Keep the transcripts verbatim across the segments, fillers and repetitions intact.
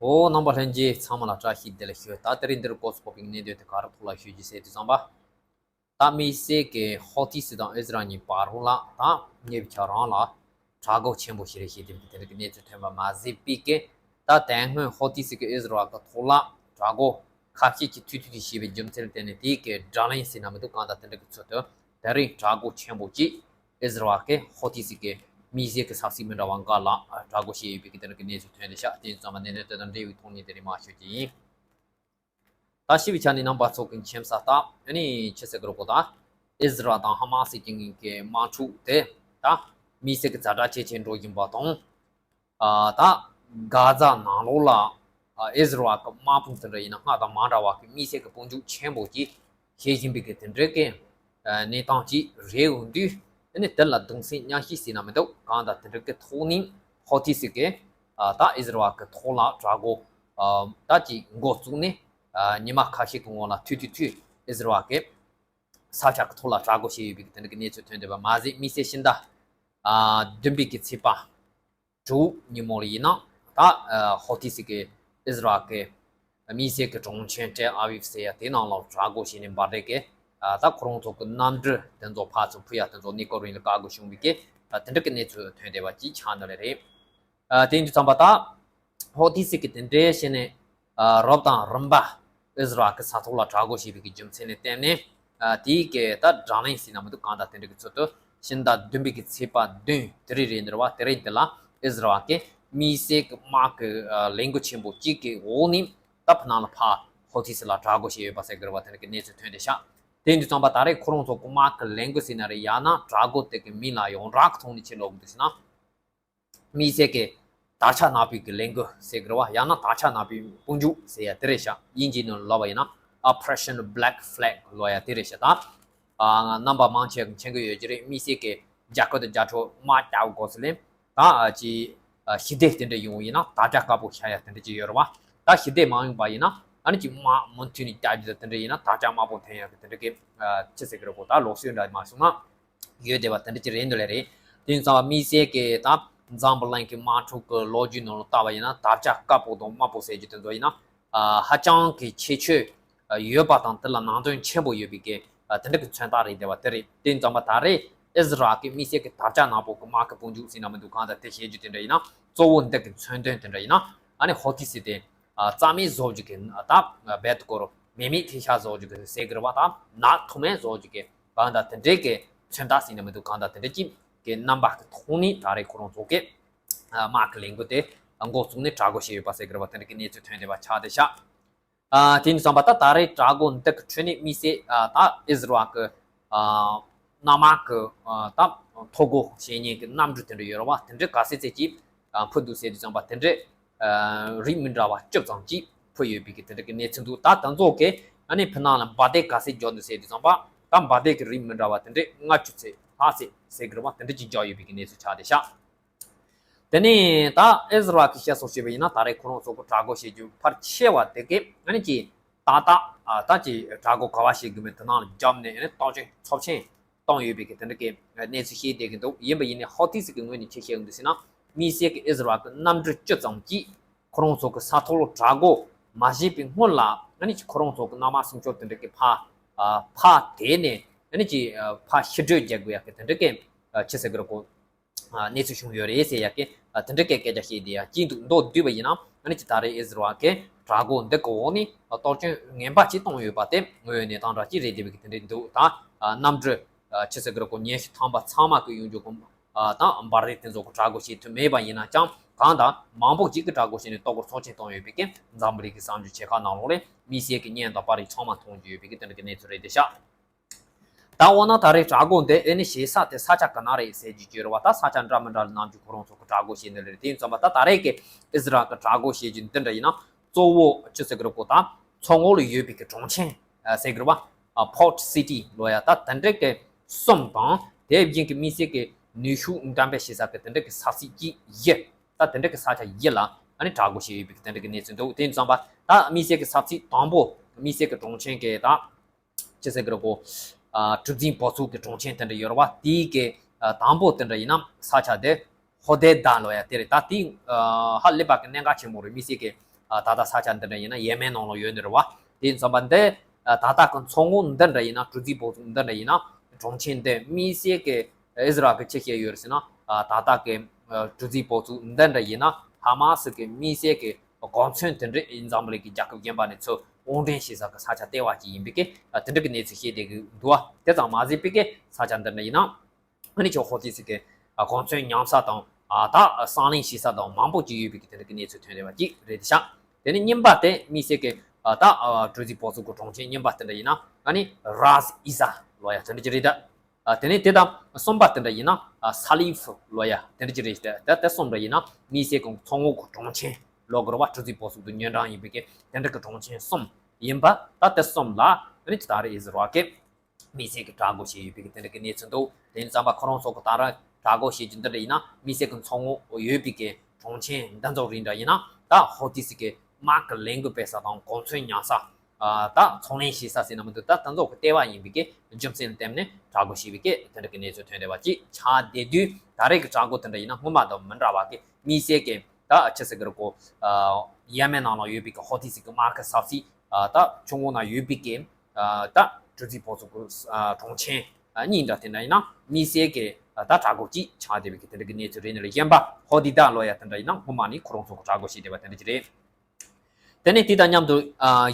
འོ། རྣམ་པ་ལྷན་རྒྱས་ཚང་མ་ལ་བཀྲ་ཤིས་བདེ་ལེགས་ཞུ། ད་དེ་རིང་འདིར་སྐོར་སྤོ་བའི་གནད་དོན་དེ་ག་རེ་ཐོག་ལ་ཞུ་རྒྱུ་ཟེར་དུས་ཙམ་པ། ད་དམིགས་བསལ་གྱི་ཧོ་ཐི་སི་དང་ཨིས་ར་ཨེལ་གཉིས་བར་ལ་ད་ཉེ་བའི་ཆར་རང་ལ་དྲག་རྒོལ་ཆེན་པོ་ཞིག་རེད་ཞེས་དེ་དེ་རིགས་ཀྱི་གནས་ཚུལ་ཐོན་པ་མ་ཟད་པའི་གི། ད་དེ་སྔོན་ཧོ་ཐི་སི་གི་ཨིས་ར་ཨེལ་གི་ཐོག་ལ་དྲག་རྒོལ་ཁ་ཤས་ཀྱིས་ཐུག་ཐུག་ཅིག་བྱས་པའི་རྒྱུ་མཚན་ལ་བརྟེན་ནས་དེའི་གི་དགྲ་ལན་ཟེར་ན་མི་འདུག་གང་ལྟར་དེ་འདྲ་གི་ཚུལ་དུ་དེ་རིང་དྲག་རྒོལ་ཆེན་པོ་ཅིག་ཨིས་ར་ཨེལ་གྱིས་ཧོ་ཐི་སི་གི་མིའི་གཟུགས་ཀྱི་ས་ཚིགས་མི་འདྲ་བ་འགའ་ལ་དྲག་རྒོལ་བྱས་ཡོད་པའི་གི་དེ་འདྲ་གི་གནས་ཚུལ་ཐོན་བསྡད་ཤག་དེ་ཙམ་པ་ནས་ནས་དེ་དང་འབྲེལ་བའི་ཐོག་ནས་དེ་རིང་མར་ཞུ་རྒྱུ་ཡིན། ད་ཞུ་བའི་ཆ་ནས་རྣམ་པ་ཚོ་གི་མཁྱེན་གསལ་ལྟར་ཨ་ནི་ཆི་ཟེར་གི་རེད་གོ། ད་ཨིས་ར་ཨེལ་དང་ཧ་མ་སི་གི་གཉིས་ཀྱི་དམག་འཁྲུག་དེ་ད་དམིགས་བསལ་གྱི་ཛ་དྲག་ཇེ་ཆེར་འགྲོ་བཞིན་པ་དང་། ཨ། ད་གྷ་ཛ་ནང་ལོགས་ལ་ཨ་ཨིས་ར་ཨེལ་གྱི་དམག་དཔུང་དེ་འདྲ་ཡིན་ན་སྔར་དང་མ་འདྲ་བ་གི་དམིགས་བསལ་གྱི་དཔུང་འཇུག་ཆེན་པོ་ཅིག་བྱེད་བཞིན་པའི་གི་དེ་འདྲའི་གི་ཨ་གནས་སྟངས་ཅིག་རེད། འོན་ཏེ་ཨ་ནི་དེ་ལ་གདུང་སེམས་མཉམ་སྐྱེད་ཟེར་ན་མི་འདུག་གང་ལྟར་དེ་འདྲའི་གི་ཐོག་ནས་ཧོ་ཐི་སི་གི་ཨ་ད་ཨིས་ར་ཨེལ་གྱི་ཐོག་ལ་དྲག་རྒོལ་ཨ་ད་ཅིག་འགོ་བཙུགས་ནས་ཨ་ཉི་མ་ཁ་ཤས་ཀྱི་སྔོན་ལ་ཐུག་ཐུག་ཐུག་ཨིས་ར་ཨེལ་གྱི་ས་ཆ་གི་ཐོག་ལ་དྲག་རྒོལ་བྱས་ཡོད་པའི་གི་དེ་འདྲ་གི་གནས་ཚུལ་ཐོན་བསྡད་པ་མ་ཟད། དམིགས་བསལ་ཕྱི་ཟླ་ཨ་བདུན་པའི་གི་ཚེས་པ་དྲུག་ཉིན་མོ་ལ་ཡིན་ན་ད་ཨ་ཧོ་ཐི་སི་གི་ཨིས་ར་ཨེལ་གི་དམིགས་བསལ་གི་གྲོང་ཁྱེར་ཏེལ་ཨ་བིབ་ཟེར་ཡ་དེ་ནང་ལ་དྲག་རྒོལ་བྱས་ནས་འབར་འདྲ་གི་ཨ་ད་ཁོ་རང་ཚོ་གི་གནམ་གྲུ་དེ་ཚོ་ཕར་ཚུར་འཕུར་ཡ་དེ་ཚོ་གནས་སྐབས་རིང་ལ་བཀག་དགོས་བྱུང་བའི་གི་ཨ་དེ་འདྲ་གི་གནས་ཚུལ་ཐོན་བསྡད་པ་ཅིག་ཆགས་འདུག་ལེ་རེད། ཨ་དེ་ཡིན་དུས་ཙམ་པ་ད་ཧོ་ཐི་སི་གི་དེ་འདྲའི་བྱས་ནས་ཨ་རོབ་དང་རིམ་པ་ཨིས་ར་ཨེལ་གི་ས་ཐོག་ལ་དྲག་རྒོལ་བྱས་པའི་གི་རྒྱུ་མཚན་ལ་བརྟེན་ནས་ཨ་དེའི་གི་ད་དགྲ་ལན་ཟེར་ན་མི་འདུག་གང་ལྟར་དེ་འདྲ་གི་ཚུལ་དུ་ཕྱི་ཟླ་བདུན་པའི་གི་ཚེས་པ་བདུན་དེ་རིང་རེད་འདིར་བ། དེ་རིང་འདི་ལ་ཨིས་ར་ཨེལ་གི་དམིགས་བསལ་གི་དམག་གི་ཨ་ལས་འགུལ་ཆེན་པོ་གཅིག་གི་འོག་ནས་ད་ཕ་ནང་ལ་ཕར་ཧོ་ཐི་སི་ལ་དྲག་རྒོལ་བྱས་ཡོད་པ་ཟེར་གི་རེད་བ། དེ་འདྲ་གི་གནས་ཚུལ་ཐོན་བསྡད་ཤག་དེ་ཡིན་དུས་ཙམ་པ་ད་རེས་ཁོ་རང་ཚོ་གི་དམག་གི་ལས་འགུལ་ཟེར་ན་རེད། ཡང་ན་དྲག་རྒོལ་དེ་གི་མིང་ལ་ཡོངས་གྲགས་གི་ཐོག་ནས་ཕྱིར་ལོག་གི་འདུག་ཟེར་ན། དམིགས་བསལ་གྱི་དར་ཆ་ནག་པོའི་གི་ལས་འགུལ་ཟེར་གི་རེད་བ། ཡང་ན་དར་ཆ་ནག་པོའི་དཔུང་འཇུག་ཟེར་ཡ་དེ་རེད་ཤག་དབྱིན་ཇིའི་ནང་ལབ་པ་ཡིན་ན་Operation Black Flag ལབ་ཡ་དེ་རེད་ཤག་ད་ཨ་རྣམ་པ་མང་ཆེ་གི་མཁྱེན་གི་ཡོད་ཀྱི་རེད། དམིགས་བསལ་གྱི་རྒྱ་སྐད་དུ་རྒྱ་ཁྲོ་དམག་རྒྱག་དགོས་ཟེར་ལེ། ད་ཨ་ཅི་ཨ་ཞི་བདེ་དེ་འདྲ་ཡོང་བ་ཡིན་ན་དར་ཆ་དཀར་པོ་ཤར་ཡ་དེ་འདྲ་ཅིག་ཡོད་རེད་བ། ད་ཞི་བདེ་མ་ཡོང་པ་ཡིན་ན་ཨ་ནི་ཅིག་དམག་མུ་མཐུད་ནས་རྒྱག་རྒྱུ་དེ་འདྲ་ཡིན་ན་དར་ཆ་དམར་པོ་འཐེན་ཡ་གི་དེ་འདྲ་གི་ཨ་ཅི་ཟེར་གི་རེད་གོ། ད་ལུགས་སྲོལ་འདྲ་མ་བྱུང་ན། ཡོད་བསྡད་པ་དེ་འདྲ་ཅིག་རེད་འདུག་ལེ་རེད། དེ་ཡིན་ཙང་དམིགས་བསལ་གྱི་ད་འཛམ་བུ་གླིང་གི་དམག་འཁྲུག་གི་ལོ་རྒྱུས་ནང་ལ་བལྟ་བ་ཡིན་ན་དར་ཆ་དཀར་པོ་དང་དམར་པོ་ཟེར་རྒྱུ་དེ་ཚོ་ཡིན་ན་ཨ་ཧ་ཅང་གི་ཁྱད་ཆོས་ཡོད་པ་དང་དེ་ལ་ནང་དོན་ཆེན་པོ་ཡོད་པའི་གི་ཨ་དེ་འདྲ་གི་མཚོན་རྟགས་རེད་བསྡད་པ་དེ་རེད། དེ་ཡིན་ཙང་མ་ད་རེས་ཨིས་ར་ཨེལ་གི་དམིགས་བསལ་གྱི་དར་ཆ་ནག་པོ་གི་དམག་གི་དཔུང་འཇུག་ཟེར་ན་མི་འདུག་གང་ལྟར་དེ་བཤད་རྒྱུ་དེ་འདྲ་ཡིན་ན་གཙོ་བོ་འདི་གི་མཚོན་དོན་དེ་འདྲ་ཡིན་ན་ཨ་ནི་ཧོ་ཐི་སི་དེ་ཨ་རྩ་མེད་བཟོ་རྒྱུ་གི་ད་རྦད་དེ་སྐོར་མེ་མེད་ཐེ་ཤ་བཟོ་རྒྱུ་གི་ཟེར་གི་རེད་བ། ད་ནག་ཐུག་མེད་བཟོ་རྒྱུ་གི་གང་ལྟར་དེ་འདྲའི་གི་མཚོན་རྟགས་ཟེར་ན་མི་འདུག་གང་ལྟར་དེ་འདྲ་ཅིག་གི་རྣམ་པ་གི་ཐོག་ནས་ད་རེས་ཁོ་རང་ཚོ་གི་དམག་གི་ལས་འགུལ་དེ་འགོ་བཙུགས་ནས་དྲག་རྒོལ་བྱས་ཡོད་པ་ཟེར་གི་རེད་བ། དེ་འདྲ་གི་གནས་ཚུལ་ཐོན་བསྡད་པ་ཆགས་བསྡད་ཤག་ཨ་དེ་ནས་བསམ་པ་ད་ད་རེས་དྲག་རྒོལ་འདི་གི་ཁྲོད་ནས་དམིགས་བསལ་ཨ་ད་ཨིས་ར་ཨེལ་གི་ཨ་གནམ་དམག་གི་ཨ་ད་ཐོ་འགོད་བྱེད་མཁན་གི་གནམ་གྲུ་དེ་འདྲ་ཡོད་རེད་བ། དེ་འདྲ་ག་ཚད་ཚད་ཀྱིས་ཨ་འཕུར་འདུག་ཟེར་དུས་ཙམ་པ་དེ་འདྲ་ཨ་རིགས་མི་འདྲ་བ་བཅུ་ཙམ་ཅིག་འཕུར་ཡོད་པའི་གི་དེ་འདྲ་གི་གནས་ཚུལ་འདུག་ད་དེ་ཚོ་གི་ཨ་ནི་ཕི་ནང་ལ་འབར་མདེལ་ག་ཚད་རྒྱག་འདུག་ཟེར་དུས་ཙམ་པ་ད་འབར་མདེལ་གི་རིགས་མི་འདྲ་བ་དེ་འདྲ་ལྔ་བཅུ་ཚད་ལྷག་ཚད་ཟེར་གི་རེད་བ། དེ་འདྲ་ཅིག་རྒྱག་ཡོད་པའི་གི་གནས་ཚུལ་ཆགས་བསྡད་ཤག་དེ་ནས་ད་ཨིས་ར་ཨེལ་གྱིས་བཤད་སྲོལ་བྱས་པ་ཡིན་ན་ད་རེས་ཁོ་རང་ཚོ་གི་དྲག་རྒོལ་བྱེད་རྒྱུ་ཕལ་ཆེ་བ་དེ་གས་ཨ་ནི་ཀྱི་ཏག་ཏག་ཨ་ད་ཀྱི་དྲག་རྒོལ་ག་བ་བྱེད་དགོས་མིན་དེ་ནང་ལ་བརྒྱབ་ནས་ཨ་ནི་གཏོར་སྐྱོན་ཚབས་ཆེན་བཏང་ཡོད་པའི་གི་དེ་འདྲ་གི་གནས་ཚུལ་བཤད་བསྡད་ཀྱི་འདུག་ཡིན་པ་ཡིན་ནའི་ཧོ་ཐི་སི་གི་ངོས་ནས་ཅི་བཤད་ཀྱི་འདུག་ཟེར་ན། དམིགས་བསལ་གྱི་ཨིས་ར་ཨེལ་གྱི་གནམ་གྲུ་བཅུ་ཙམ་གྱིས་ཁོ་རང་ཚོ་གི་ས་ཐོག་ལ་དྲག་རྒོལ་མ་བྱས་པའི་སྔོན་ལ་ཨ་ནི་ཁོ་རང་ཚོ་གི་གནམ་དམག་སྲུང་སྐྱོབ་དེ་འདྲ་གི་ཕར་ཨ་ཕར་དེད་ནས་ཨ་ནི་ཀྱི་ཨ་ཕར་ཕྱིར་སྤྲོད་རྒྱག་དགོས་ཡག་གི་དེ་འདྲ་གི་ཨ་ཅི་ཟེར་གི་རེད་གོ། ཨ་གནས་ཚུལ་བྱུང་ཡོད་རེད་ཟེར་ཡག་གི་ཨ་དེ་འདྲ་གི་སྐད་ཆ་བཤད་བསྡད་ཡག་ཅིག་འདུག་མདོར་བསྡུས་པ་ཡིན་ན་ཨ་ནི་ཀྱི་ད་རེས་ཨིས་ར་ཨེལ་གྱི་དྲག་རྒོལ་འདི་གི་འོག་ནས་ཨ་གཏོར་སྐྱོན་ངན་པ་ཅིག་བཏང་ཡོད་པ་དེ་དངོས་ཡོད་གནས་སྟངས་འདྲ་ཅིག་རེད་བསྡད་པའི་གི་དེ་འདྲ་འདུག་ད་ཨ་གནམ་གྲུ་ཨ་ཅི་ཟེར་གི་རེད་གོ། ཉི་ཤུ་ཐམ་པ་ཚང་མ་གི་ཡོང་རྒྱུ་གོ། ཨ་དང་འབར་མདེལ་དེ་ཚོ་གི་དྲག་རྒོལ་བྱེད་ཐུབ་མེད་པ་ཡིན་ན་ཀྱང་གང་དང་མང་པོ་ཅིག་གི་དྲག་རྒོལ་བྱས་ནས་ལྟོ་གོས་ཚབས་ཆེན་བཏང་ཡོད་པའི་གི་འཛམ་བུ་གླིང་གི་གསར་འགྱུར་ཆེ་ཁག་ནང་ལོགས་ལས་དམིགས་བསལ་གྱི་བརྙན་དང་པར་རིས་ཚང་མ་མཐོང་རྒྱུ་ཡོད་པའི་གི་དེ་འདྲ་གི་གནས་ཚུལ་རེད་བསྡད་ཤག་ད་འོ་ན་ད་རེས་དྲག་རྒོལ་འདི་ཨེ་ནི་བྱེད་ས་དེ་ས་ཆ་ག་ན་རེད་ཟེར་རྒྱུ་བརྗོད་རེད་བ། ད་ས་ཆ་འདྲ་མི་འདྲ་ལ་ནམ་རྒྱུན་ཁོ་རང་ཚོ་གི་དྲག་རྒོལ་བྱེད་འདི་ལ་རེད། དེ་ཡིན་ཙམ་པ་ད་ད་རེས་ཀྱི་ཨིས་ར་ཨེལ་གི་དྲག་རྒོལ་བྱེད་རྒྱུ་འདི་འདྲ་ཡིན་ན་གཙོ་བོ་ཅི་ཟེར་གི་རེད་གོ། ད་མཚོ་ངོགས་ལ་ཡོད་པའི་གི་གྲོང་ཁྱེར་ཟེར་གི་རེད་བ། Port City ལོ་ཡ་ད་དེ་འདྲ་གི་གསུམ་དང་དེ་བཞིན་གྱི་དམིགས་བསལ་གྱི་ནུས་ཤུགས་འགྲེམས་སྤེལ་བྱེད་ས་གི་དེ་འདྲ་གི་ས་ཚིགས་ཀྱི་བཞི། ད་དེ་འདྲ་གི་ས་ཆ་བཞི་ལ་ཨ་ནི་དྲག་རྒོལ་བྱས་ཡོད་པའི་གི་དེ་འདྲ་གི་གནས་ཚུལ་འདུག་དེ་ཡིན་ཙམ་པ་ད་དམིགས་བསལ་གྱི་ས་ཚིགས་དང་པོ་དམིགས་བསལ་གྱི་གྲོང་ཁྱེར་གྱི་ད་ཅི་ཟེར་གི་རེད་གོ། ཨ་གྲུ་གཟིངས་བུ་ཚུགས་ཀྱི་གྲོང་ཁྱེར་དེ་འདྲ་ཡོད་རེད་བ། དེའི་གི་ཨ་དང་པོ་དེ་འདྲ་ཡིན་ན་ས་ཆ་དེ་ཧོ་དེ་ད་ལོ་ཡ་དེ་རེད། ད་དེ་ཨ་ཧ་ལས་པ་གི་གནད་འགག་ཆེན་མོ་རེད། དམིགས་བསལ་གྱི་ ད་ལྟ་ས་ཆ་འདི་འདྲ་ཡིན་ན་ཡེ་མེན་ནང་ལ་ཡོད་ནི་རེད་བ། དེ་ཡིན་ཙམ་པ་འདི་ད་ལྟ་གི་མཚོ་ངོས་འདི་འདྲ་ཡིན་ན། གྲུ་འཛིན་སྦགས་བཙོག་འདི་འདྲ་ཡིན་ན། གྲོང་ཁྱེར་འདི་དམིགས་བསལ་གྱི་ཨི་ཟི་རལ་གྱིས་ཅི་བཤད་ཡོད་རེད་ཟེར་ན། ད་ལྟ་གི་གྲུ་འཛིན་སྦགས་བཙོག་འདི་འདྲ་ཡིན་ན་ཧ་མ་སི་གི་དམིགས་བསལ་གྱི་གོ་མཚོན་དེ་འདྲ་འཛམ་བུ་གླིང་གི་རྒྱལ་ཁབ་གཞན་པ་ནས་ཚུར་དབོར་འདྲེན་བྱེད་ས་གི་ས་ཆ་ལྟེ་བ་ཅིག་ཡིན་པའི་གི་དེ་འདྲ་གི་གནས་ཚུལ་བཤད་བསྡད་ཀྱི་འདུག་བ། དེ་ཙམ་མ་ཟད་པའི་གི་ས་ཆ་འདི་འདྲ་ཡིན་ན། ཨ་ནི་ཁོ་ཧོ་ཐི་སི་གི་གོ་མཚོན་ཉམས་ས་དང་། ད་གསང་ལེན་བྱེད་ས་དང་མང་པོ་ཅིག་ཡོད་པའི་གི་དེ་འདྲ་གི་གནས་ཚུལ་ཐོན་བསྡད་པ་ཅིག་རེད་དེ་ཤག་དེ་ནས་གཉིས་པ་དེ་དམིགས་བསལ་གྱི་ད་གྲུ་འཛིན་སྦགས་བཙོག་གི་གྲོང་ཁྱེར་གཉིས་པ་དེ་འདྲ་ཡིན་ན། ཨ་ནི་རཱས་ཨི་ཟ་ལོ་ཡ་དེ་འདྲ་ཅིག་རེད་ད། དེ་ནས་དེ་དང་གསུམ་པ་དེ་འདྲ་ཡིན་ན་ས་ལིབ་ལོ་ཡ་དེ་འདྲ་ཅིག་རེད་ད། དེ་གསུམ་འདྲ་ཡིན་ན་དམིགས་བསལ་གྱི་མཚོ་ངོས་གི་གྲོང་ཁྱེར་ལོ་གི་རེད་བ། གྲུ་འཛིན་སྦགས་བཙོག་དང་ཉེ་འབྲེལ་ཡིན་པའི་གི་དེ་འདྲ་གི་གྲོང་ཁྱེར་གསུམ་ཡིན་པ། ད་དེ་གསུམ་ལ་ཨ་ནི་ད་རེས་ཨི་ཟི་རལ་གྱིས་དམིགས་བསལ་གྱི་དྲག་རྒོལ་བྱས་ཡོད་པའི་གི་དེ་འདྲ་གི་གནས་ཚུལ་འདུག་དེ་ཡིན་ཙམ་པ་ཁོ་རང་ཚོ་གི་ད་རེས་དྲག་རྒོལ་བྱེད་རྒྱུ་འདི་འདྲ་ཡིན་ན། དམིགས་བསལ་གྱི་མཚོ་ངོས་ཡོད་པའི་གི་གྲོང་ཁྱེར་འདི་ཚོ་རིགས་འདྲ་ཡིན་ན། ད་ཧོ་ཐི་སི་གི་དམག་གི་ལས་འགུལ་སྤེལ་ས་དང་གོ་མཚོན་ཉར་ས། ད་ཚོང་ལེན་བྱེད་ས་ཟེར་ན་མི་འདུག་ད་དེ་ཚོ་གི་ལྟེ་བ་ཡིན་པའི་གི་རྒྱུ་མཚན་ལ་བརྟེན་ནས་དྲག་རྒོལ་བྱས་པའི་གི་དེ་འདྲ་གི་གནས་ཚུལ་ཐོན་བསྡད་པ་ཅིག་ཆགས་བསྡད་དུས། ད་རེས་ཀྱི་དྲག་རྒོལ་དེ་འདྲ་ཡིན་ན་སྔོན་མ་དང་མི་འདྲ་བ་གི་དམིགས་བསལ་གྱི་ད་ཆི་ཟེར་གི་རེད་གོ། ཡེ་མེན་ནང་ལ་ཡོད་པའི་གི་ཧོ་ཐི་སི་གི་དམག་གི་ས་སྲིད། ད་ཆུ་ངོས་ན་ཡོད་པའི་གི་ད་གྲུ་འཛིན་སྦགས་བཙོག་གི་གྲོང་ཁྱེར་གཉིས་འདྲ་དེ་འདྲ་ཡིན་ན་དམིགས་བསལ་གྱི་ད་དྲག་རྒོལ་ཅིག་ཆགས་བསྡད་པའི་གི་དེ་འདྲ་གི་གནས་ཚུལ་རེད། ནི་ལ་གཞན་པ་ཧོ་དི་ད་ལོ་ཡ་དེ་འདྲ་ཡིན་ན་སྔོན་མ་ནས་ཁོ་རང་ཚོ་གི་དྲག་རྒོལ་བྱས་བསྡད་པ་དེ་འདྲ་ཅིག་རེད། དེ་ནས་དེ་དང་མཉམ་དུ་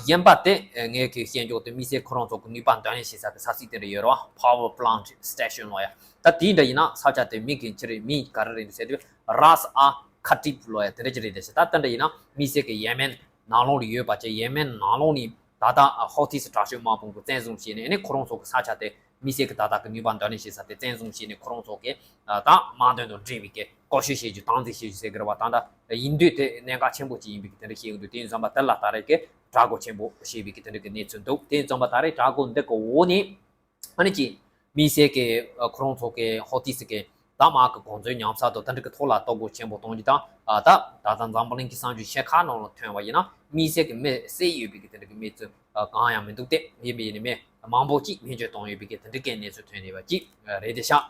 གཞན་པ་དེ་ངས་གི་བཤད་འཇོག་དེ་དམིགས་བསལ་ཁོ་རང་ཚོ་གི་ནུས་པ་འདོན་ལེན་བྱེད་ས་གི་ས་ཚིགས་དེ་འདྲ་ཡོད་རེད་བ། Power Plant Station ལོ་ཡ། ད་དེ་འདྲ་ཡིན་ན་ས་ཆ་དེ་མིང་གི་ཅི་རེད། མིང་ག་རེ་རེད་འདུག་ཟེར་དུས་རཱས་ཨ་ཁ་ཏིབ་ལོ་ཡ་དེ་འདྲ་ཅིག་རེད་དེ། ད་དེ་འདྲ་ཡིན་ན་དམིགས་བསལ་གྱི་ཡེ་མེན་ནང་ལོགས་ལ་ཡོད་པ་བྱས། ཡེ་མེན་ནང་ལོགས་ནས་ད་ལྟ་ཧོ་ཐི་སི་དྲག་སྤྱོད་དམག་དཔུང་གིས་བཙན་བཟུང་བྱས་ནས། ཨ་ནི་ཁོ་རང་ཚོ་གི་ས་ཆ་དེ་དམིགས་བསལ་གྱི་ད་ལྟ་གི་ནུས་པ་འདོན་ལེན་བྱེད་ས་དེ་བཙན་བཟུང་བྱས་ནས། ཁོ་རང་ཚོ་གི་ད་དམག་དོན་དང་འབྲེལ་བའི་གི་བཀོལ་སྤྱོད་བྱེད་རྒྱུ་དམ་འཛིན་བྱེད་རྒྱུ་ཟེར་གི་རེད་བ། ད་ལྟ་ཡིན་དུས་དེ་གནད་འགག་ཆེན་པོ་ཅིག་ཡིན་པའི་གི་དེ་འདྲ་བཤད་ཡོང་དུས། དེ་ཡིན་ཙམ་པ་དེ་ལ་ད་རེས་ཀྱི་དྲག་རྒོལ་ཆེན་པོ་བྱས་པའི་གི་དེ་འདྲ་གི་གནས་ཚུལ་འདུག་དེ་ཡིན་ཙམ་པ་ད་རེས་དྲག་རྒོལ་འདི་གི་འོག་ནས་ཨ་ནི་ཅིག་དམིགས་བསལ་གྱི་ཁོ་རང་ཚོ་གི་ཧོ་ཐི་སི་གི་ད་དམག་གི་གོ་མཚོན་ཉམས་ས་དང་དེ་འདྲ་གི་ཐོག་ལ་གཏོར་རྒོལ་ཆེན་པོ་གཏོང་རྒྱུ་དང་། ད་ད་ལྟ་འཛམ་བུ་གླིང་གི་གསར་འགྱུར་ཆེ་ཁག་ནང་ལ་ཐོན་པ་ཡིན་ན་དམིགས་བསལ་གྱི་མི་བསད་ཡོད་པའི་གི་དེ་འདྲ་གི་གནས་ཚུལ་གང་ཡང་མི་འདུག་སྟེ། ཡིན་པ་ཡིན་ནའི་མི་མང་པོ་ཅིག་སྨན་བཅོས་བཏང་ཡོད་པའི་གི་དེ་འདྲ་གི་གནས་ཚུལ་ཐོན་བསྡད་པ་ཅིག་རེད་དེ་ཤག་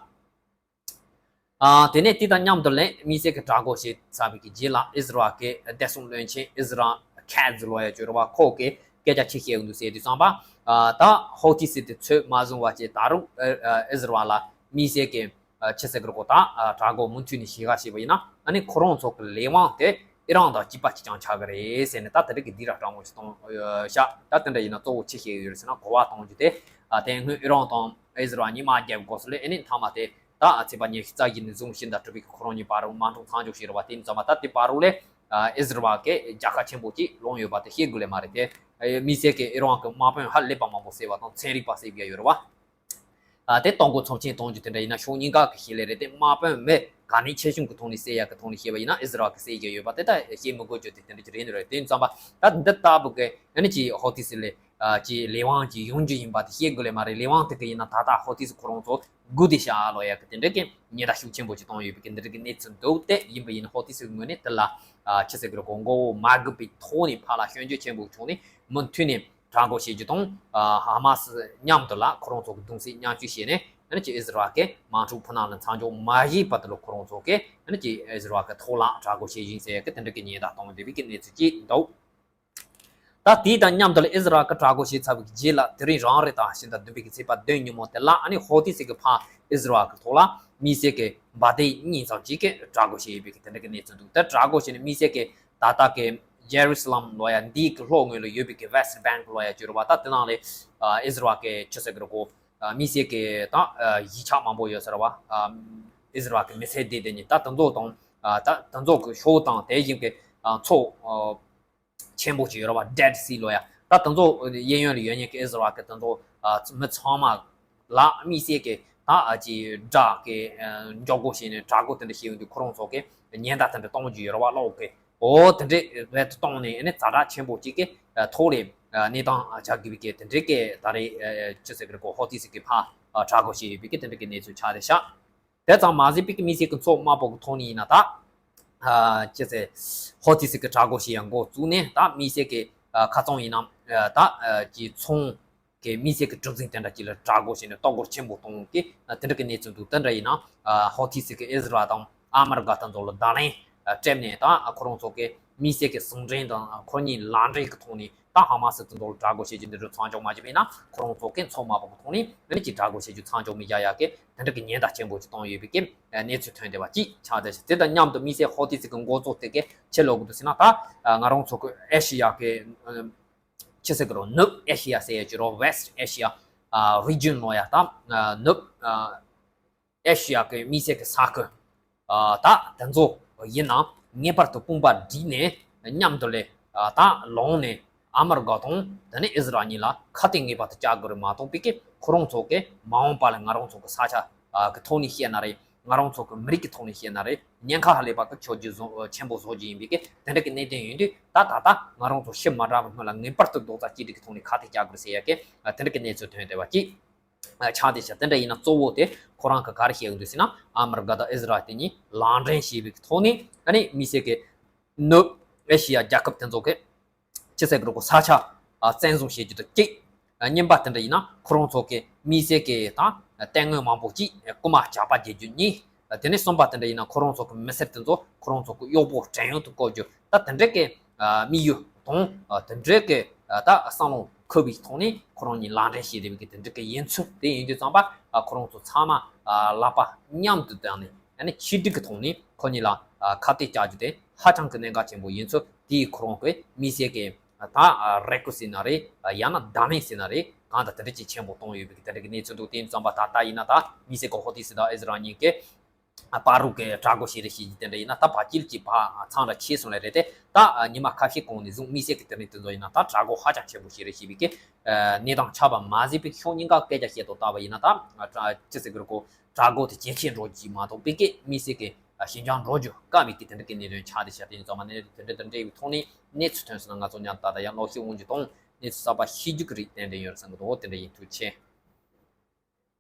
ཨ། དེ་ནས་དེ་དང་མཉམ་དུ་ལན་དམིགས་བསལ་གྱི་དྲག་རྒོལ་བྱས་ཚར་བའི་གི་རྗེས་ལ་ཨིས་ར་ཨེལ་གྱི་བདེ་སྲུང་བློན་ཆེན་ཨིས་ར་ཁེ་ཛི་ལོ་ཡ་ཅོ་ར་བ་ཁོ་གིས་སྐད་ཆ་ཆེ་བཤད་ཀྱི་འདུག་ཟེར་དུས་ཙམ་པ། ཨ། ད་ཧོ་ཐི་སི་དེ་ཚོས་མ་བཟུང་བ་བྱས། ད་རུང་ཨིས་ར་ཨེལ་ལ་དམིགས་བསལ་གྱི་ཆི་ཟེར་གི་རེད་གོ། ད་དྲག་རྒོལ་མུ་མཐུད་ནས་བྱེད་ག་བྱས་པ་ཡིན་ན། ཨ་ནི་ཁོ་རང་ཚོ་གི་ལས་དབང་དེ་ཨི་རན་དང་གཅིག་པ་གཅིག་རྐྱང་ཆགས་ཀྱི་རེད་ཟེར་ནས། ད་དེ་འདྲ་གི་སྡིགས་ར་སྤྲང་མོ་ཞིག་གཏོང་ཤག་ད་དེ་འདྲ་ཡིན་ན་གཙོ་བོ་ཆི་བཤད་ཀྱི་ཡོད་རེད་ཟེར་ན། གོ་བ་གཏོང་རྒྱུ་དེ། ཨ། དེ་སྔོན་ཨི་རན་དང་ཨིས་ར་ཨེལ་གཉིས་དམག་རྒྱག་དགོས་ས་ལས། ཨ་ནི་མཐའ་མ་དེ་ད་ཚེས་པ་ཉི་ཤུ་རྩ་བཞི་ནས་བཟུང་ཕྱི་ཟླ་དྲུག་པའི་ཁོ་རང་གཉིས་བར་དུ་དམག་འཁྲུག་མཚམས་འཇོག་བྱས་རེད་བ། དེ་ཡིན་ཙམ་པ་ད་དེ་བར་དུ་ལས་ཨིས་ར་ཨེལ་གྱི་རྒྱལ་ཁ་ཆེན་པོ་ཅིག་ལོངས་ཡོད་པ་དེ་བཤད་དགོས་ལས་མ་རེད་དེ། དམིགས་བསལ་གྱི་ཨི་རན་གྱི་དམག་དཔོན་ཧ་ལས་པ་མང་པོ་བསད་པ་དང་ཚན་རིག་པ་བསད་ཡ་ཡོད་རེད་བ། ཨ། དེ་གཏོར་རྒོལ་ཚབས་ཆེན་གཏོང་རྒྱུ་དེ་འདྲ་ཡིན་ན་ཕྱོགས་གཉིས་ཀ་གི་ཞིག་ལས་རེད་དེ། དམག་དཔོན་མི་ག་ནས་ཆེ་ཆུང་གི་ཐོག་ནས་བསད་ཡ་གི་ཐོག་ནས་བཤད་པ་ཡིན་ན་ཨིས་ར་ཨེལ་གྱིས་བསད་ཡ་ཡོད་པ་དེ་ད་བཤད་མི་དགོས་རྒྱུ་དེ་དེ་འདྲ་ཅིག་རེད་ནི་རེད། དེ་ཡིན་ཙམ་པ་ད་འདི་ལྟ་བུ་གི་ཨ་ནི་ཅིག་ཧོ་ཐི་སི་ལས་ཨ་ཅིག་ལས་དབང་ཅིག་ཡོང་རྒྱུ་ཡིན་པ་དེ་བཤད་དགོས་ལས་མ་རེད། ལས་དབང་དེ་གི་ཡིན་ན་ད་ལྟ་ཧོ་ཐི་སི་ཁོ་རང་ཚོ་སྒུག་བསྡད་ཤག་ལོ་ཡ་གི་དེ་འདྲ་གི་ཉེན་བརྡ་ཤུགས་ཆེན་པོ་ཅིག་བཏང་ཡོད་པའི་གི་འདི་འདྲ་གི་གནས་ཚུལ་འདུག་སྟེ། ཡིན་པ་ཡིན་ན་ཧོ་ཐི་སི་གི་ངོས་ནས་དེ་ལ་ཨ་ཆི་ཟེར་གི་རེད་གོ། མགོ་བོ་མ་སྒུར་བའི་ཐོག་ནས་ཕར་ལ་སྐྱོན་བརྗོད་ཆེན་པོ་བྱུང་ནས་མུ་མཐུད་ནས་དྲག་རྒོལ་བྱེད་རྒྱུ་དང་། ཨ། ཧ་མ་སི་མཉམ་དུ་ལ་ཁོ་རང་ཚོ་གི་གདུང་སེམས་མཉམ་སྐྱེད་བྱས་ནས། ཨ་ནི་ཅིག་ཨིས་ར་ཨེལ་གྱི་དམག་འཁྲུག་ཕུ་ནང་ལ་མཚམས་འཇོག་མ་བྱས་བར་དུ་ལ་ཁོ་རང་ཚོ་གིས་ཨ་ནི་ཅིག་ཨིས་ར་ཨེལ་གྱི་ཐོག་ལ་དྲག་རྒོལ་བྱེད་བཞིན་ཟེར་གི་དེ་འདྲ་གི་ཉེན་བརྡ་གཏོང་བསྡད་པའི་གི་གནས་ཚུལ་ཅིག་འདུག་ད་དེ་དང་མཉམ་དུ་ལ་ཨིས་ར་ཨེལ་གྱིས་དྲག་རྒོལ་བྱས་ཚར་བའི་རྗེས་ལ་དེ་རིང་རང་རེ་དང་ཕྱི་ཟླ་བདུན་པའི་གི་ཚེས་པ་བདུན་ཉིན་མོ་དེ་ལ་ཨ་ནི་ཧོ་ཐི་སི་གི་ཕར་ཨིས་ར་ཨེལ་གྱི་ཐོག་ལ་དམིགས་བསལ་གྱི་འབར་མདེལ་གཉིས་ཙམ་ཅིག་གི་དྲག་རྒོལ་བྱས་ཡོད་པའི་གི་དེ་འདྲ་གི་གནས་ཚུལ་འདུག་ད་དྲག་རྒོལ་བྱས་ནས་དམིགས་བསལ་གྱི་ད་ལྟ་གི་ཇེ་རུ་སི་ལམ་ལོ་ཡ་འདིའི་གི་ལྷོ་ངོས་ལ་ཡོད་པའི་གི་West Bank ལོ་ཡ་ཅོ་ར་བ། ད་དེ་ནང་ལ་ཨིས་ར་ཨེལ་གྱི་ཆི་ཟེར་གི་རེད་གོ། དམིགས་བསལ་གྱི་ད་གཞིས་ཆགས་མང་པོ་ཡོད་ས་རེད་བ། ཨིས་ར་ཨེལ་གྱི་མི་སེར་བསྡད་བསྡད་མཁན་ད་དེ་ཚོ་དང་། ད་དེ་ཚོ་གི་ཤོག་དང་དེ་བཞིན་གྱི་མཚོ་ཆེན་པོ་ཅིག་ཡོད་རེད་བ། Dead Sea ལོ་ཡ། ད་དེ་ཚོ་གཡས་གཡོན་ལ་ཡོད་མཁན་གྱི་ཨིས་ར་ཨེལ་གྱི་དེ་ཚོ་མི་ཚང་མ་ལ་དམིགས་བསལ་གྱི་ད་ཅིག་དགྲ་གི་འཇོག་སྒོ་བྱས་ནས་དྲག་རྒོལ་དེ་འདྲ་བྱས་ཡོང་དུས་ཁོ་རང་ཚོ་གི་ཉེན་བརྡ་དེ་འདྲ་གཏོང་རྒྱུ་ཡོད་རེད་བ། གློག་གི་འོ་དེ་འདྲས་རྦད་དེ་བཏང་ནས་ཨ་ནི་ཛ་དྲག་ཆེན་པོ་གཅིག་གི་ཐོག་ལ་གནས་སྟངས་ཆགས་དགོས་པའི་གི་དེ་འདྲས་ཀྱི་ད་རེས་ཆི་ཟེར་གི་རེད་གོ། ཧོ་ཐི་སི་གི་ཕར་དྲག་རྒོལ་བྱས་ཡོད་པའི་གི་དེ་འདྲས་ཀྱི་གནས་ཚུལ་ཆགས་བསྡད་ཤག་དེ་ཙམ་མ་ཟད་པའི་གི་དམིགས་བསལ་གི་མཚོ་དམའ་པོ་གི་ཐོག་ནས་ཡིན་ན་ད་ཆི་ཟེར་ཧོ་ཐི་སི་གི་དྲག་རྒོལ་བྱེད་ཡ་འགོ་བཙུགས་ནས། ད་དམིགས་བསལ་གི་ཁ་ཚང་ཡིན་ན་ད་ཀྱི་ཚོང་གི་དམིགས་བསལ་གྱི་གྲུ་གཟིངས་དེ་འདྲ་ཅིག་ལ་དྲག་རྒོལ་བྱས་ནས་གཏོར་རྒོལ་ཆེན་པོ་གཏོང་གི་དེ་འདྲ་གི་གནས་ཚུལ་འདུག་དེ་འདྲ་ཡིན་ན་ཧོ་ཐི་སི་གི་ཨིས་ར་ཨེལ་དང་ཨ་མི་རི་ཀ་དང་ཚོ་ལ་བརྡ་ལན་སྤྲད་ནས། ད་ཁོ་རང་ཚོ་གི་ མི་སེར་གྱི་ཟིང་འཁྲུག་དང་ཁོ་གཉིས་ལག་འབྲེལ་གྱི་ཐོག་ནས་ད་ཧ་མ་སི་དེ་ཚོ་ལ་དྲག་རྒོལ་བྱེད་རྒྱུ་འདི་ཚོ་མཚམས་འཇོག་མ་བྱས་པ་ཡིན་ན། ཁོ་རང་ཚོ་གི་མཚོ་དམག་དཔུང་གི་ཐོག་ནས་ཨ་ནི་ཅིག་དྲག་རྒོལ་བྱེད་རྒྱུ་མཚམས་འཇོག་མི་རྒྱག་ཡག་གི་དེ་འདྲ་གི་ཉེན་བརྡ་ཆེན་པོ་ཅིག་བཏང་ཡོད་པའི་གི་གནས་ཚུལ་ཐོན་བསྡད་པ་ཅིག་ཆགས་བསྡད་ཤག་དེ་དང་མཉམ་དུ་མི་སེར་ཧོ་ཏི་སི་གི་འགོ་གཙོ་དེ་གིས་ཕྱི་ལོགས་གི་འདུག་ཟེར་ན། ད་ང་རང་ཚོ་གི་ཨེ་ཤི་ཡ་གི་ཕྱི་སེ་གི་རོ་ནུབ་ཨེ་ཤི་ཡ་ཟེར་ཡ་ཅིག་རོ། West Asia region ལོ་ཡ་ད་ནུབ་ཨེ་ཤི་ཡ་གི་མི་སེར་གི་ས་ཁུལ་ད་དེ་ཚོ་ཡིན་ན་ངེས་པར་དུ་དཔུང་པ་བསྒྲིགས་ནས་མཉམ་དུ་ལས་ད་ལངས་ནས་ཨ་མི་རི་ཀ་དང་དེ་ནས་ཨི་ཟི་རལ་གཉིས་ལ་ཁ་གཏད་ངེས་པར་དུ་བཅག་དགོས་རེད། མ་གཏོགས་པའི་གི་ཁོ་རང་ཚོ་གི་མ་འོངས་པ་ལ་ང་རང་ཚོ་གི་ས་ཆ་གི་ཐོག་ནས་བཤད་ན་རེད། ང་རང་ཚོ་གི་མི་རིགས་ཀྱི་ཐོག་ནས་བཤད་ན་རེད། ཉེན་ཁ་ཧ་ལས་པ་གི་ཆོད་རྒྱུ་བཟོ་ཆེན་པོ་བཟོ་རྒྱུ་ཡིན་པའི་གི་དེ་འདྲ་གི་གནད་དོན་ཡིན་དུས། ད་ད་ལྟ་ང་རང་ཚོ་ཕྱི་མ་དྲག་པའི་སྔོན་ལ་ངེས་པར་དུ་རྡོག་རྩ་གཅིག་སྒྲིལ་གི་ཐོག་ནས་ཁ་གཏད་བཅག་དགོས་ཟེར་ཡ་གི་དེ་འདྲ་གི་གནས་ཚུལ་ཐོན་བསྡད་པ་ཅིག་ཆགས་བསྡད་ཤག་དེ་འདྲ་ཡིན་ན་གཙོ་བོ་དེ་ཁོ་རང་གི་ག་རེ་བཤད་ཀྱི་འདུག་ཟེར་ན། ཨ་མི་རི་ཀ་དང་ཨི་ཟི་རལ་དེ་གཉིས་ལག་འབྲེལ་བྱས་པའི་གི་ཐོག་ནས་ཨ་ནི་མི་སེར་གི་ནུབ་ཨེ་ཤི་ཡ་རྒྱལ་ཁབ་དེ་ཚོ་གི་ཕྱི་སེ་གི་རུ་གོ་ས་ཆ་བཙན་བཟུང་བྱེད་རྒྱུ་དང་གཅིག་གཉིས་པ་དེ་འདྲ་ཡིན་ན་ཁོ་རང་ཚོ་གི་མི་སེར་གི་ད་དེ་སྔོན་མང་པོ་ཅིག་རྐུ་མ་ཇག་པ་བྱེད་རྒྱུ་གཉིས། དེ་ནས་གསུམ་པ་དེ་འདྲ་ཡིན་ན་ཁོ་རང་ཚོ་གི་མི་སེར་དེ་ཚོ་ཁོ་རང་ཚོ་གི་གཡོག་པོ་བྲན་གཡོག་ཏུ་བཀོལ་རྒྱུ། ད་དེ་འདྲ་གི་དམིགས་ཡུལ་དང་དེ་འདྲ་གི་ད་བསམ་བློ་འཁོར་བའི་ཐོག་ནས་ཁོ་རང་གཉིས་ལག་འབྲེལ་བྱས་བསྡད་པའི་གི་དེ་འདྲ་གི་ཡིན་ཚུལ་དེ་ཡིན་དུས་ཙམ་པ། ཁོ་རང་ཚོ་ཚང་མ་ལག་པ་མཉམ་དུ་བསྡད་ནས་ཨ་ནི་ཆིག་སྒྲིལ་གི་ཐོག་ནས་ཁོ་གཉིས་ལ་ཁ་གཏད་བཅག་རྒྱུ་དེ་ཧ་ཅང་གི་གནད་འགག་ཆེན་པོ་ཡིན་ཚུལ་དེ་ཁོ་རང་གི་མི་སེར་གི་ད་རེ་སྐུལ་ཟེར་ན་རེད། ཡང་ན་བརྡ་ལན་ཟེར་ན་རེད། གང་ལྟར་དེ་འདྲ་ཅིག་ཆེན་པོ་བཏང་ཡོད་པའི་གི་དེ་འདྲ་གི་གནས་ཚུལ་འདུག་དེ་ཡིན་ཙམ་པ་ད་ལྟ་ཡིན་ན་ད་མི་སེར་གི་ཧོ་ཏི་སི་དང་ཨི་ཟི་རལ་གཉིས་ཀས་ཨ་བར་རུ་གི་དྲག་རྒོལ་བྱེད་རེས་བྱེད་ཀྱི་དེ་འདྲ་ཡིན་ན། ད་བར་དཀྱིལ་གྱི་བར་མཚམས་ར་ཆད་སོང་ལེ་རེད་དེ། ད་ཉི་མ་ཁ་ཤས་གོང་ནས་བཟུང་མི་སེར་གྱི་དེ་རིང་དེ་ཚོ་ཡིན་ན་ད་དྲག་རྒོལ་ཧ་ཅང་ཆེན་པོ་བྱེད་རེས་བྱེད་པའི་གི་གནས་སྟངས་ཆགས་པ་མ་ཟད་པའི་ཤོག་སྙིང་ག་སྐད་ཆ་བཤད་དོ་ལྟ་བ་ཡིན་ན། ད་ཅི་ཟེར་གི་རེད་གོ། དྲག་རྒོལ་དེ་ཇེ་ཆེ་འགྲོ་རྒྱུ་མ་གཏོགས་པའི་གི་མི་སེར་གི་ཞན་ཆ་འགྲོ་རྒྱུ་དཀའ་བའི་གི་དེ་འདྲ་གི་གནས་དོན་ཆགས་བསྡད་ཤག་དེ་ཡིན་ཙམ་པ་ནས་དེ་འདྲ་དེ་འདྲ་ཡི་ཐོག་ནས་གནས་ཚུལ་ཐོན་སོང་ན་ང་ཚོ་མཉམ་དུ་ད་ལྟ་ཡང་ལོག་ཤེས་འོང་རྒྱུ་དང་གནས་ཚུལ་གསར་པ་ཤེས་རྒྱུ་གི་རིགས་ཏན་ཏན་ཡོད་རེད་བསམ་གི་འདུག་དེ་འདྲ་ཡིན། ཐུགས་རྗེ་ཆེ།